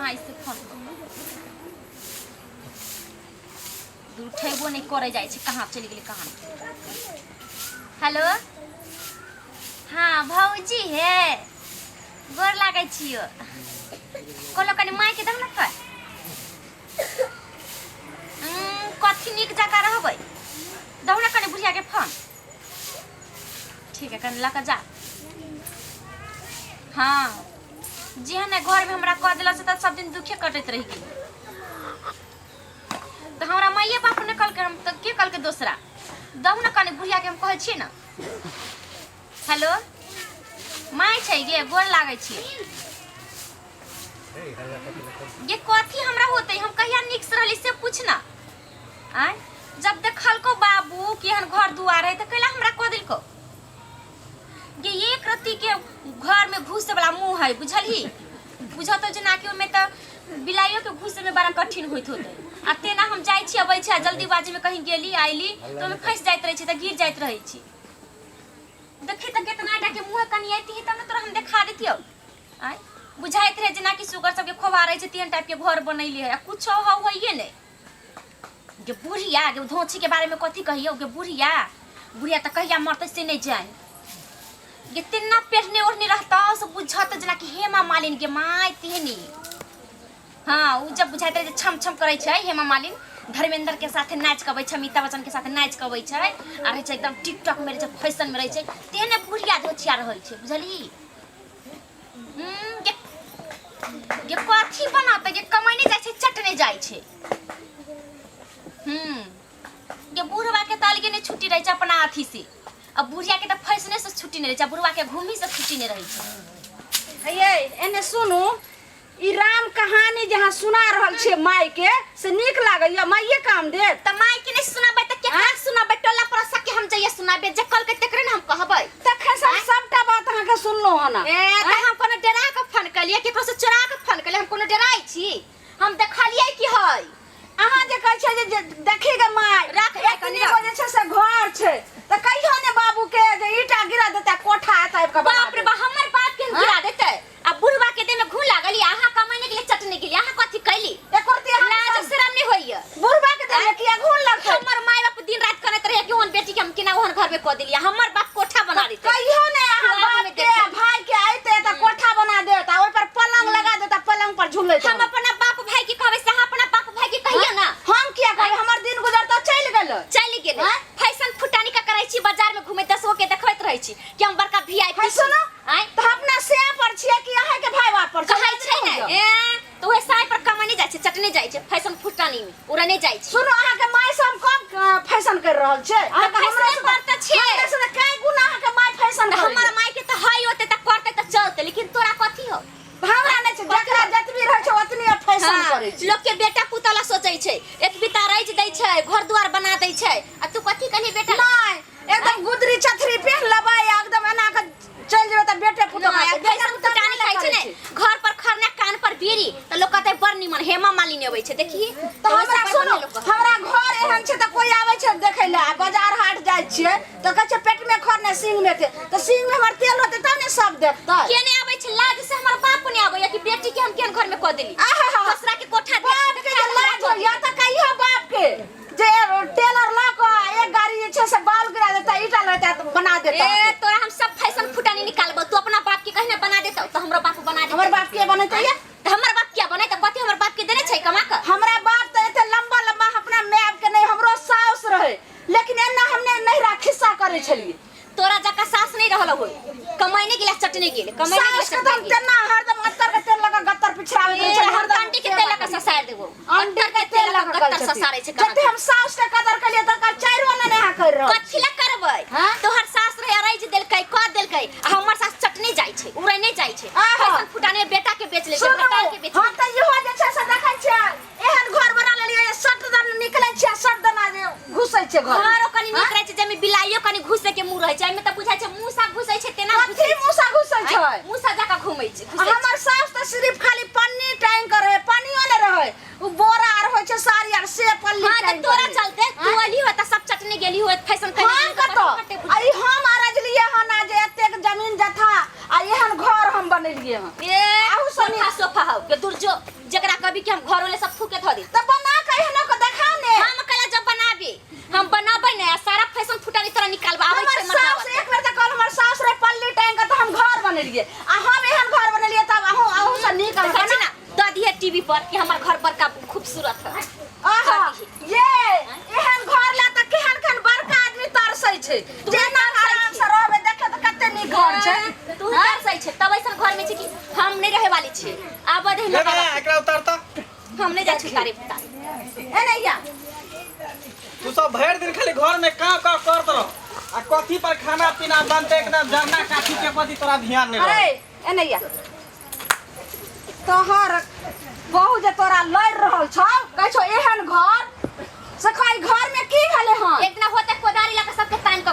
माय से phone कऽ उठेबो नहि करै जाइ छै, कहाँ चलि गेलै कहाँ। हेलो, हाँ भौजी, हे गोर लागै छियो। कहलो कनि मायके दह ने कर। कथी नीक जकाँ रहबै, दहु ने कनि बुढ़ियाके फोन। ठीक है, कनि लऽ कऽ जा। हाँ जेहन घरमे हमरा कऽ देलक से तऽ सब दिन दुखे कटैत रहि गेल। तऽ हमरा माइए बाप ने कहलकै, हम तऽ के कहलकै दोसरा। दहु ने कनि बुढ़ियाके, हम कहै छियै ने। हेलो माय छै गे, गोर लागै छी ये। कथी हमरा होतै, हम कहिया नीक से रहली से पूछ ना। आँय, जब देखलको बाबू केहन घर दुआर है तऽ कैला हमरा कऽ देलको गे? एक रत्ती के घर में घुसे वाला मुंह है, बुझलही? बुझत जेना कि ओहिमे तऽ बिलाइयो के घुसे में बड़ा कठिन होइत होतै। आ तेना हम जाइ छी अबै छी, आ जल्दीबाजी में कहीं गेली आइली तऽ ओहिमे फँसि जाइत रहै छी तऽ गिर जाइत रहै छी। देखी तऽ केतना टा के मुँह, कनि अयती तब ने तोरा हम देखा देतियौ। आँय, बुझाइत रहे जेनाकि सुगर सबके खोबा रहै छै तेहन टाइप के घर बनैले है, आ कुछो हौ होइए नहि गे। बुढ़िया गे धोछी के बारे में कथी कहियौ गे? बुढ़िया बुढ़िया तऽ कहिया मरतै से नहि जानि गे। तेना पेढ़ने ओढ़ने रहतौ से बुझत जेनाकि हेमा मालिन गे माय तेहनी। हाँ, उ जब बुझाइत रहे जे छम छम करै छै हेमा मालिन, धर्मेंद्र के साथे नाच के अबै छै, अमिताभ बच्चन के साथे नाच के अबै छै आ रहै छै एकदम टिकटॉक में रहै छै, फैशन में रहै छै, तेहने बुढ़िया धोछिया रहै छै, बुझलही? गे गे कथी बनातै गे? कमाइ नहि जाइ छै, चटने जाइ छै। गे बुढ़वा के तऽ अलगे नहि छुट्टी रहै छै अपना अथी से, आ बुढ़िया के तऽ फैशने से छुट्टी नहि रहै छै, आ बुढ़वा के घूमी से छुट्टी नहि रहै छै। ये एने सुनू, ई राम कहानी जे अहाँ सुना रहल छियै माय के से नीक लागैया? माइये काम देत? तऽ माय के नहि सुनाबै तऽ केकरा सुनाबै? टोला पड़ोसा के हम जइए सुनाबै? जे कहलकै तेकरे ने हम कहबै। तखन सब सबटा बात अहाँके सुनलहुँ हन। ए तऽ हम कोनो डरा के फोन केलियै? केकरो से चोरा के फोन केलियै? हम कोनो डराइ छी? हम देखलियै की है। अहाँ जे कहै छियै जे देखी गे माय, राख माय, कनि एतनी राख। गो जे छै से घर छै, तऽ कहियो ने बाबू के जे ईटा गिरा देतै, कोठा एतऽ आबि कऽ बना बाप रे बा, हमर बाप के हम गिरा देतै? आ बुढ़वा के देह में घून लागल या अहाँ कमाने के लिए चटने गेली, अहाँ कथी कैली? एको रत्ती अहाँ लाज शरम नहीं होइया? बुढ़वा के देह में किया घून लगतै? हमर माय बाप दिन रात करैत रहे कि ओहन बेटी के हम केना ओहन घर में कऽ देलियै, हमर बाप कोठा बना देतै। कहियो ने अहाँ खुआब बाप में के देखै। आ भाई के अइते तऽ कोठा बना देत आ ओहि पर पलंग लगा देत आ पलंग पर झूलैत हम रहत। अपना बाप भाई के कहबै से अहाँ अपना बाप भाई के कहियो ना। हम किया कहबै? हमर दिन गुजर तऽ चलि गेलै। चलि गेलै। आँय? फैशन फुटानी का करै छी, बाजार में घूमे दसगो के देखबैत रहै छी कि हम बड़का वीआईपी। है सुनो, आँय? तऽ अपना से पर छियै कि अहाँ के भाई बाप पर छियै? कहै छै ने ए तऽ उहे साय पर कमाने जाइ छै, चटने जाइ छै, फैशन फुटानी में उड़ने जाइ छै। सुनो, अहाँ के माय से हम कम फैशन कर रहल छै? अहाँ के फैशने हमरा से पर तऽ छै। हमरा से तऽ कै गुना अहाँ के माय फैशन तऽ करैया। हमर माय के तऽ है ओते तऽ करते तऽ चलते, लेकिन तोरा कथी हो? हमरा नहि छै, जकरा जतबी रहै छै ओतनी फैशन करै छै। लोक के बेटा पुतोह ला सोचै छै, एक बिता रच दै छै, घर दुआर बना दै छै, आ तू कथी कहली बेटा? नहि, एकदम गुदरी चथरी पेन लेबै आ एकदम एना के चलि जेबै तऽ बेटे पुतोह नहि, खातै। बेटा फैशन पुतोह फुटानी नहि खाइ छै करै ने, घर पर खरना कान पर बीड़ी, तऽ लोक कहतै बड़ निमन हेमा मालिनी अबै छै, देखी। तऽ हमरा सुनू, हमरा घर एहन छै तऽ कोइ आबै छै देखै लए? आ बाजार हाट जाइ छियै तऽ कहै छै पेट में खर ने सींग में तेल, तऽ सींग में हमर तेल रहतै तब ने सब देखतै। के नहि आबै छै? लाज से हमर बाप नहि आबैया कि बेटी के हम केहन घर में कऽ देली। आहा। दोसरा के कोठा बाप के जे लाज होइया तऽ कहियो बाप के जे टेलर लऽ कऽ एक गाड़ी जे छै से बाल गिरा देतै, ईटा लेतै तऽ बना देतै। ए तोरा हम सब फैशन फुटानी निकालबो। तू अपना बाप के कहीं ना बना देतौ तऽ हमरो बाप बना देतौ। हमर बाप के बनेतै या? तऽ हमर बाप किया बनेतै? कथी हमर बाप के देने छै कमा कऽ? हमरा बाप तऽ एते लंबा लंबा अपना my के नहि, हमरो साउस रहे, लेकिन एना हमने नहिरा खिस्सा करै छलियै। तोरा जका सास नहीं रहल होय, कमाइने गेला चटने गेले, कमाइने गेला सास के तऽ हम चटने गेले। तेना हरदम अत्तर के तेल लगा गत्तर पिछड़ाबैत रहै ए, छलियै, हम हरदम अंडी के तेल लगा ससार देबो। अंडी के तेल लगा गत्तर ससारै छै कहाँ। जते हम सास के कदर केलियै तकर चारि आना नहि अहाँ करि रहल। कथी ला करबै? हाँ? तोहर सास रहे अरैज देलकै कह देलकै, आ हमर सास चटने जाइ छै, उड़ै नहि जाइ छै। आहा। फैशन फुटाने बेटा के बेच ले छै, सुनू, भतार के बेच हम ले। तऽ इहो जे छै से देखै छियै, एहन घर बना लेलियै, सट दन निकलै छियै, सट दना जे घुसै छै घर। घरो कनि नीक रहै छै जाहिमे बिलाइयो कनि घुसै के मुँह रहै छै, एहिमे तऽ बुझाइ छै मूसा घुसै छै तेना कथी घुसै छै। मूसा घुसै छै? आँय, मूसा जकाँ घुमै छै, घुसै छै। हमर सास तऽ सिर्फ खाली पन्नी टांग के रहे, पन्नियो नहि रहै, उ बोरा आर होइ छै साड़ी आर से पल्ली हाँ तऽ टांग के तोरा रहै। चलते तू अली हो तऽ सब चटने गेली हो, फैशन हम कतऽ आ ई हम अरजलियै हन आ जे एतेक जमीन जथा आ एहन घर हम बनेलियै हन। ए आहू सोफा सोफा हौ के दुर्जो जकरा बनबी कि हम घर वाले सब थूके धऽ दी। त बना के एहनो के देखा ने। हम कला जब बनाबी, हम बनाबै ने आ सारा फैशन फुटानी तोरा निकालबा आबै हमर छै सास मरदावा। एक बेर त कहल हमर सास रे पल्ली टांग के त हम घर बनेलिए आ हम एहन घर बनेलिए तब अहूँ अहूँ से नीक हम देखै छी ना, दऽ दिहे टीवी पर कि हमर घर बड़का खूबसूरत है। आहा ये एहन घर ला त केहन केहन बड़का आदमी तरसै छै जेना आराम से रहबै देखे त कते नीक घर छै। तू तरसै छै तब ऐसन घर में छै कि हम नहीं रहे वाली छी। आब दे ले बे, एकरा उतार त। हम नहीं जाइ छी तारे उतारे। ए नैया तू सब भरि दिन खाली घर में का का करत रह आ कथी पर खाना पीना बनते एकदम जरना काठी के प्रति तोरा ध्यान नहीं अरे रह। ए नैया तोहर बहू जे तोरा लड़ रहल छौ कहै छौ एहन घर से कही घर में की भेलै हन। एक दिना होते कोदारी लके सबके तान के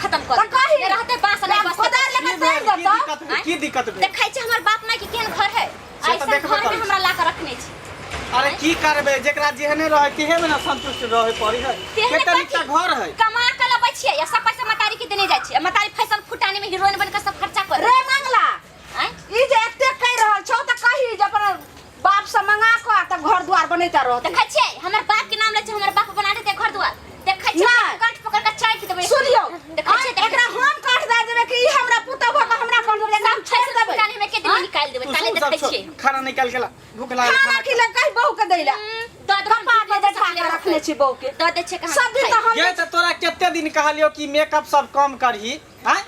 खत्म कर त कही नहीं रहते बांस नहीं बसते। कोदारि लके की तानि भेल? की देतौ। दिक्कत भेल? की दिक्कत भेल? देखै छै हमर बाप माय के केहन घर है। से तऽ ऐसा देखबे घर में करै छी। हमरा ला के रखने छै। अरे की करबे, जेकरा जेहने रहे तेहे में ना संतुष्ट रहे पड़ी है। तेहने केते कथी? नीक घर है। कमा के लबै छियै या सब पैसा मतारी के देने जाइ छियै। मतारी फैशन फुटाने में हीरोइन बन के सब खर्चा कर रे मंगला आँय? ई जे एते कहि रहल छौ त कही जे अपन बाप से मंगा के आ तब घर द्वार बनैता रहतै। देखै छियै हमर बाप के नाम लै छै, हमर बाप बना देतै घर द्वार। देखै छियै नहि। काट पकड़ के चाटि देबै। सुनियौ देखै छियै, देखै एकरा हम काट दए देबै कि ई हमरा पुतहु भऽ के हमरा काट देबै? सब हम छोड़ि फैशन देबै। फुटाने में के दिन निकालि देबै तू ताले सुन सब देखै छोड़, छियै। खाना निकाल के ला, भूख लागल। खाना खाना खिला कही बहू के दै ला। दऽ देबै, कपार पर बैठा के रखने छी बहू के। दऽ दै छियै कहाँ सब दिन तऽ हम ये त तोरा कते दिन कहलियो कि मेकअप सब कम करही हैं?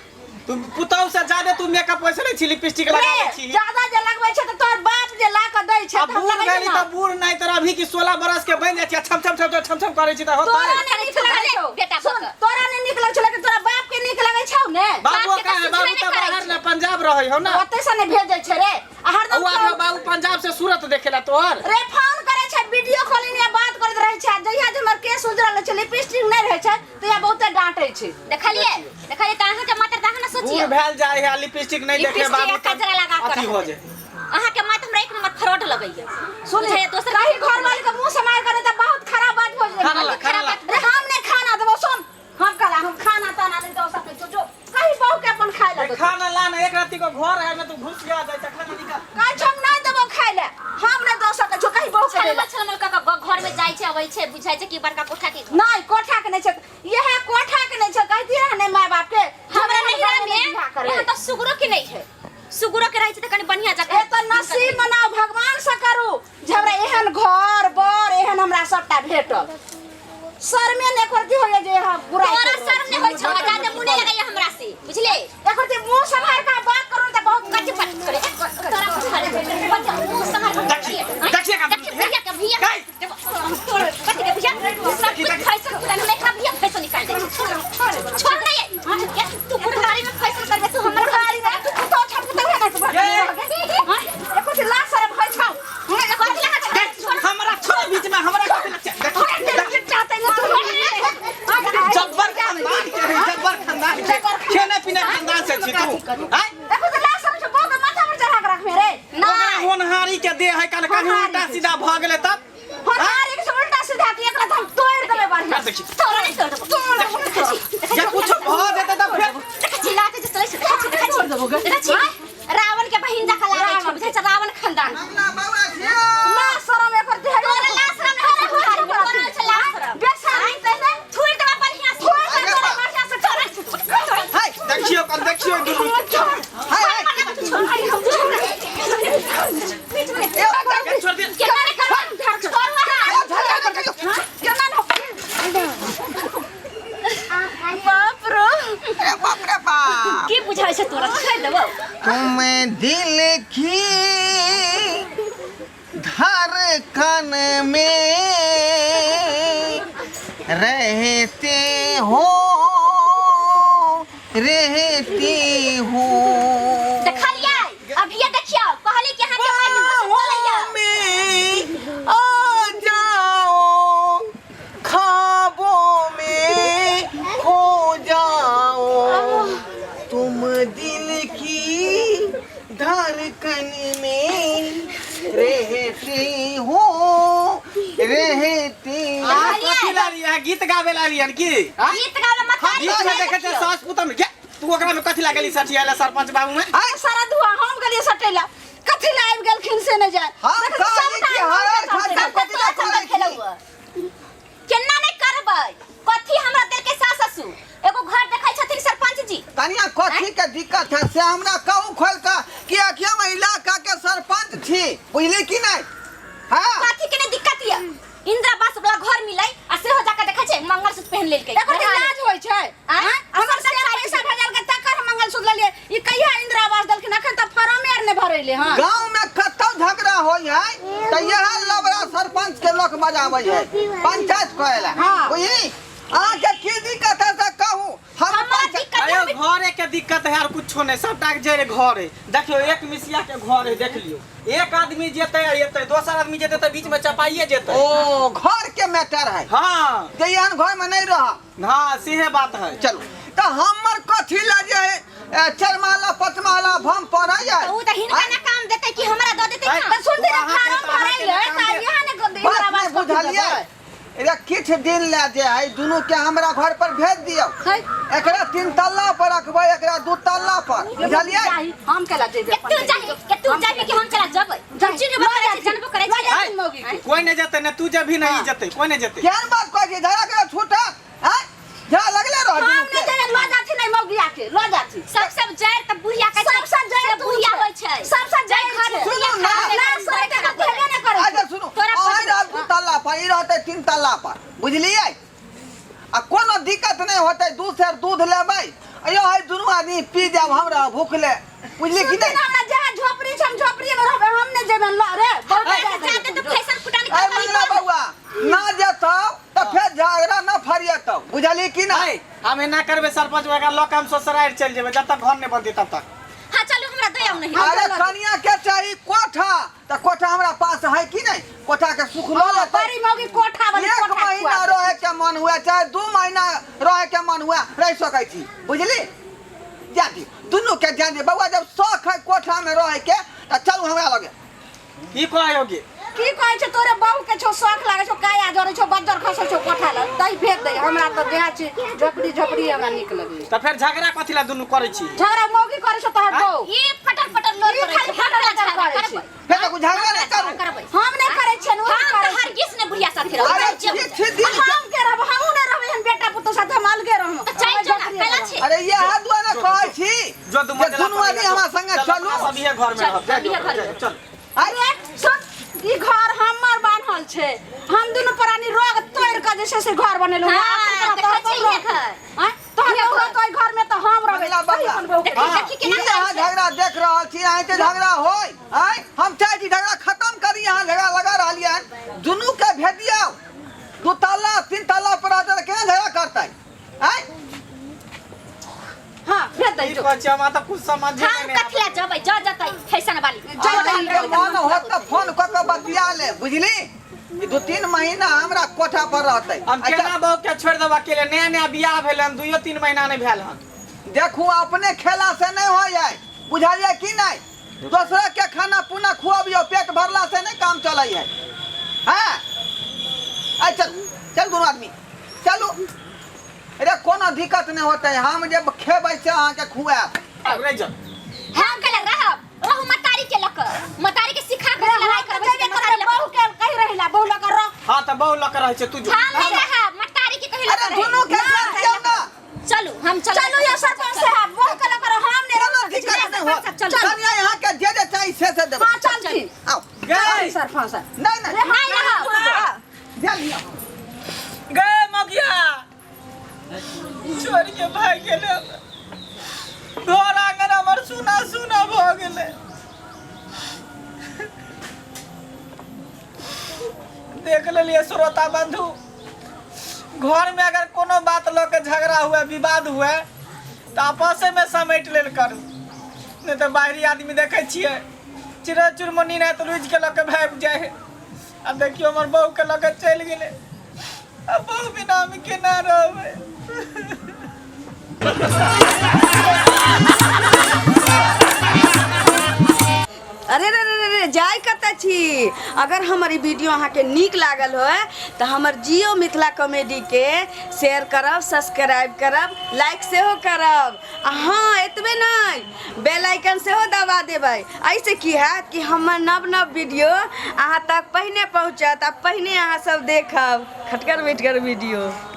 तू पुतहु से ज्यादा तू मेकअप वैसे नहीं छी, लिपस्टिक लगाबै रे, छी। ज्यादा जे लगबै छै तऽ तोहर बाप जे ला के दै छै आ तऽ हम बूढ़ लगै भेली ना। त बूढ़ नहीं तोरा अभी की 16 बरस के बन जाइ छी, छम छम छम छम छम करै छी त होतै। तोरा नहि नीक लगै छौ। बेटा सुन, बक। तोरा नहि नीक लगै छौ लेकिन तोरा बाप के नीक लगै छौ ने। बाबू बाप के का है, तऽ बाबू सुझबे त नहि करै बाहर छै। ने पंजाब रहै हो ना। ओतै से नहि भेजै छै रे आ हरदम उ आब बाबू पंजाब से सूरत देखेला तोहर। रे फोन करै छै वीडियो कॉलिंग या बात करैत रहै छै। जहिया जे हमर केस उजरल रहै छै लिपस्टिक नहि रहै छै तहिया बहुते डांटै छै। देखलियै देखलियै तऽ अहाँके मात्र तऽ अहाँ ने बूढ़ सोचियौ। भेल जाइ है लिपस्टिक नहीं देखे लिपस्टिक बाबू आ कजरा लगा के अथी हो रहत। जाए। अहाँके मात हमरा एक नंबर फ्रॉड लगैया। सुन बुझाइया दोसर कहीं घर वाले के मुंह से मार करे त बहुत खराब बात हो जाए। खाना ला, खाना ला। रे हम नहीं खाना देबो। सुन हम कहला हम खाना ताना नहीं दो सकै छो, जो कहीं बहू के अपन खाय ला ए, दो। खाना ला ना, एक राती को घर है में तू घुस गया जाए खाना निकाल। कहै छौ हम नहीं देबो खाय ला, हम नहीं दो सकै छो, कहीं बहू के दे ला। छलमल छलमल कऽ कऽ घर में जाइ छै अबै छै, बुझाइ छै कि बड़का कोठा के घर। नहीं कोठा के नहीं छै, यह कोठा के नहीं छै, कह दिए ने माय बाप के हमरा नैहरा घर में में बियाह करे। यहाँ तऽ सुगरो के नहीं है, सुगरो के रहै छै तऽ कनि बढ़िया जकाँ। ए तऽ नसीब मनाओ भगवान से करू जे हमरा एहन घर बर एहन हमरा सबटा भेटल। शर्मे ने एकर दी होइए जे हम बुराई तोरा करू। शर्म नहीं होइ छौ, जादे मुँह नहीं लगैया हमरा से, बुझले? एकर दी मुँह सम्हार के बात करू त बहुत कथी बात करे? तोरा बुझल है। बच्चा, मुँह सम्हार के देखिए, देखिए का देखिए, भैया के भैया। गई। तोर कथी के भैया? सब कुछ फैशन पूरा नहीं खा भैया फैशन निकाल दे। छोड़ नहीं ये, तू बुढ़ारी में फैशन करबे तू हमर बुढ़ारी में तू पुतहु छ, पुतहु है ना तू ये। एकर दी लाज शरम होइ छौ। कथी लगा छै? देख, हमरा छोड़ बीच में, हमरा कथी लग छै? देखो, तेरे चाहते ना तू। जब्बर खानदान के है, जब्बर खानदान के खेने पीने खानदान से छी तू हैं? एकर दी लाज शरम छौ, बहू के माथा पर चढ़ा के रखबे रे। ओकरा होनहारी के देह है, कल कहीं होनहारी उल्टा के। सीधा भ गेलै तब होनहारी के से उल्टा सीधा के एकरा त हम तोड़ देबै बढ़िया। कर देखी। तोरा नहीं तोड़ देबो। जे कुछ भ जेतै तब फेर देखै छी लाते जे चलै छै, देखै छी, देखै छी। देखै छी रावण के बहिन जकाँ लागै छै, बुझै छै रावण खानदान। ना शरम एकर देह तोरा लाज शरम नहि होइ छै बुढ़ारी में, तोरा होइ छै लाज शरम। बेसारी तहने थोड़ि देबा बढ़िया से। थोड़ दे तोरा बढ़िया से तोरा। हाय देखियो कल देखियो दुनू हाय हाय छोड़ दे। केना रे करबै? छोड़ू अहाँ। बाप रो अरे बाप रे बाप, की बुझाइ छै तोरा? छोड़ि देबौ। तुम दिल की धड़कन में रहते हो रहती हो। देखलियै अभिये देखियौ, कहली कि अहाँके माय के बस बोलैया। में आ जाओ, ख्वाबों में खो जाओ, तुम दिल की धड़कन में रहती हो रहती हो। अहाँ कथी लाली अहाँ गीत गावे लाली हन की हाँ? गीत गावे मत आइ। गीत में देखे छै सास पुतम के तू ओकरा में कथी लागली सठियाला सरपंच बाबू में? सारा धुआं हम गेलियै सटेला। कथी कथी ला आबि गेलखिन से नहि जान। हम देखै छी, कहली सबटा कि हरर आबि खसर गेल। कथी ला करै छी? केना नहि करबै कथी हमरा देलकै सास ससुर एगो घर देखै छथिन सरपंच जी कनिया कथी के दिक्कत है से हमरा कहू खोल के कियाकि हम इलाका के सरपंच छी बुझली कि नहीं हाँ कथी के नहि दिक्कत ये इंदिरा आवास वाला घर मिलै आ सेहो जाके देखै छै मंगलसूत्र पहिन लेलकै एकर दिन लाज होइ छै आँय? आँय? हमर सबटा से चाही। पैसा भेजल के तकर हम मंगलसूत्र लेलियै ई कहिया इंदिरा आवास देलखिन अखन तऽ फॉर्मे आर नहि भरेले हन गांव में कतौ झगड़ा होई है तो यह लबड़ा सरपंच के लोग बजाबै है पंचायत कहेला हाँ। बुझली अहाँ के की दिक्कत है से कहू हम हमरा पंचायत दिक्कत अयो है घरे के दिक्कत है और कुछो नहीं सबटा के जरे घर है देखियो एक मिसिया के घर है देख लियो एक आदमी जेतै आ एतै दोसर आदमी जेतै तऽ बीच में चपाइए जेतै ओ घर के मैटर है हाँ जे एहन घर में नहीं रह हाँ सेहे बात है चलू तो हमर कथी ला जे है चरमाला पचमाला भम पड़ै है उ तऽ हिनका ना काम देतै कि हमरा दऽ देतै आँय? काम तऽ सुनती अहाँके फार्म तऽ अहाँके भरेले काम तऽ दे- यहाँ ने इंदिरा बात आवास नहि बुझलियै रे किछु दिन लए जे है दुनू के हमरा घर पर भेज दियौ है। एकरा तीन तल्ला पर रखबै एकरा दू तल्ला पर बुझलियै जाही, हम केला जेबै के तू जाही के तू जाबी कि हम चला जबै जाही। चिन्हबो करै छै जानबो करै छै आँय? मौगी के। कोई नहीं जेतै ने तू जेबही नहीं जेतै कोई नहीं जेतै केहन बात कहै छी झगड़ा के छूटा आँय झगड़ा लगले रह हम दुनू नहि के जेबै लऽ जाथि नहि मौगिया के लऽ जाथि सब सब जड़ तऽ बुढ़िया कहै छै सबसँ जड़ से तू बुढ़िया छै। होइ छै सबसँ जड़ घर छै। सुनू ना। लाज शरम के कथी हेबे नहि करै अच्छा छै। सुनू तोरा अहाँ रहब दू तल्ला पर ई रहतै तीन तल्ला पर बुझलियै आ कोनो दिक्कत नहि होतै दू सेर दूध लेबै अयो है दुनू आदमी पी जाब हमरा भूखले बुझलियै कि सुनते नहि ना हमरा जहाँ झोपड़ी छै हम झोपड़ी में रहबै हम नहि जेबै ल रे बहुत ऐसे जाते तो फैशन फुटानी अरे करबै मंगला बउआ ना जेतौ तऽ फेर झगड़ा न फरियतौ बुझलियै कि नहि नहीं हम एना करबै सरपंच वगैरह लऽ के हम ससुरारि चलि जेबै जब तक घर नहीं बनतै तब तक हां चलू हमरा दयाउ नहीं अरे कनिया के चाही कोठा तऽ कोठा हमरा पास है कि नहीं कोठा के सुख लऽ लेतै बड़ी मौगी कोठा वाली एक कोठा महीना खुआ रहे के मन हुए चाहे 2 महीना रहे के मन हुए रह सकै छी बुझली जा दी दुनू के ध्यान दे बउआ जब शौक है कोठा में रहे के तऽ चलू हमरा लगे की कहयोगे की कहै छै तोरे बहू के छौ शौक लागै छौ काया जरै छौ बज्जर खसै छौ कोठा लग दही भेज दे हमरा तऽ देहा छै झोपड़ी झोपड़ी हमरा नीक लगै तऽ फेर झगड़ा कथी ला दुनू करै छी झगड़ा मौगी करै छौ तोहर बहू ई फटर फटर लोर ई करै खाली छै फटर हम फटर झगड़ा करै छै। करबै फेर तऽ झगड़ा नहि करू करबै हम नहि करै छियनि ओ हम करै तऽ छै। हरगिज नहि बुढ़िया साथे रहबै अरे जे ठीक छै दिन के हम के रहब हमहूँ नहि रहबै हम बेटा पुतोह साथे हम अलगे रहब तऽ चलि जो ना कैला छै अरे इएह दुआरे कहै छी जो दू जे मंजिला दुनू आदमी हमरा संगे चलू सब इहे घर में चल, रहब सब इहे घर में। चल अरे सुन ई घर हमर बान्हल छै हम दुनू प्राणी रोग तोड़ के जे छै से घर बनेलहुँ हाँ, देखै छी इहे घर। आँय, तोहर इहे बहू घर। रहतौ एहि घर में तऽ हम रहबै मंगला सही बउआ। अपन बहू के। देखी देखी की केना अहाँ करै छै झगड़ा देख रहल छी अहाँ के झगड़ा होय आँय हम चाहै छी झगड़ा खत्म करी अहाँ झगड़ा लगा रहलियै हन दुनू के भेजियौ दू तल्ला तीन तल्ला पर रहतै तऽ केना झगड़ा करतै आँय हाँ भेज दही की जो कहै छी हमरा तऽ कुछ समझे हम नहि कथी ला जबै ज जतै फैशन वाली जा अहाँके दही मन होत तऽ फोन कऽ के बतिया ले बुझली ई 2-3 महीना हमरा कोठा पर रहतै हम अच्छा केना बहू के छोड़ि देब अकेले नया नया बियाह भेल हन दुइयो तीन महीना नहि भेल हन देखू अपने खेला से नहीं हो जाए बुझलिए कि नहीं दोसरा के खाना पुना खुआबियो पेट भरला से नहीं काम चलै है हाँ अच्छा चल दोनों आदमी चलू अरे कोनो दिक्कत नहीं होते हम जब खेबै से अहाँके खुआब रे चल हम कैला रहब रहू मतारी के लक मतारी के सिखा के लड़ाई हम तऽ करबै जेबे छै मतारी करबै लक बहू के कहि रहिला बहू लऽ कऽ रह हाँ तऽ बहू लऽ के रहै छै तू जो हम नहीं रहब मतारी के कहि अरे दुनू के भेज दियौ ना चलू हम चलू चलू ये सरपंच साहब बहू के लऽ कऽ रह हम नहि कोनो रह सकै छी। दिक्कत नहीं हो चलू। कनिया यहाँ के जे जे चाही से से देबै हाँ चलथिन आओ गए सरपंच साहब नहीं नहीं नहीं रहब जा लिअ गए मगिया छोड़ के भाग गेलै घर आंगन हमर सुना सुना भऽ गेलै देख लेलियै श्रोता बंधु घर में अगर कोनो बात लऽ के झगड़ा हुए विवाद हुए तऽ आपसे में समेट लेल करू नहीं तऽ बाहरी आदमी देखै छियै चिड़ै चुनमुनी नहि तऽ रुझि के लऽ के भागि जाइ है आ देखियौ हमर बहू के लऽ के चलि गेलै आ बहू बिना हम केना रहबै अरे रे रे रे रे जाय कतऽ छी अगर हमर ई वीडियो अहाँके नीक लागल होय तऽ हमर जियो मिथिला कॉमेडीके शेयर करब सब्सक्राइब करब लाइक सेहो करब आ हँ एतबे नहि बेल आइकन सेहो दबा देबै। एहिसँ की हैत कि हमर नव नव वीडियो अहाँ तक पहिने पहुँचत आ पहिने अहाँ सब देखब खटगर मिठगर वीडियो।